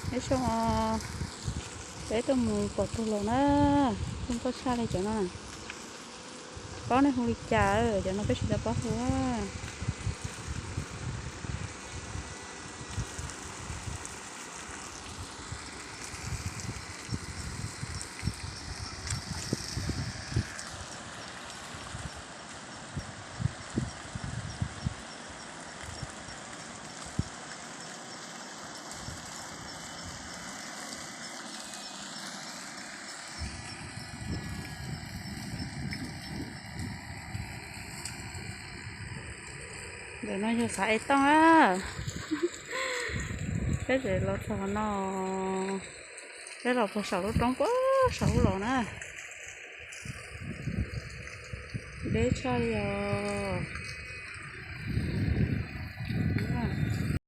Peb xyoo, peb tuaj mus pom tug los na, zoo nkauj tshaj li cov no. Paub nej hu li cas, cov no peb tsis tau paub hu. Ntawm no yog xav es tooj a. Peb tseem los txog no, peb los puag saum lub roob puag saum ub los na. Deb tshaj li os.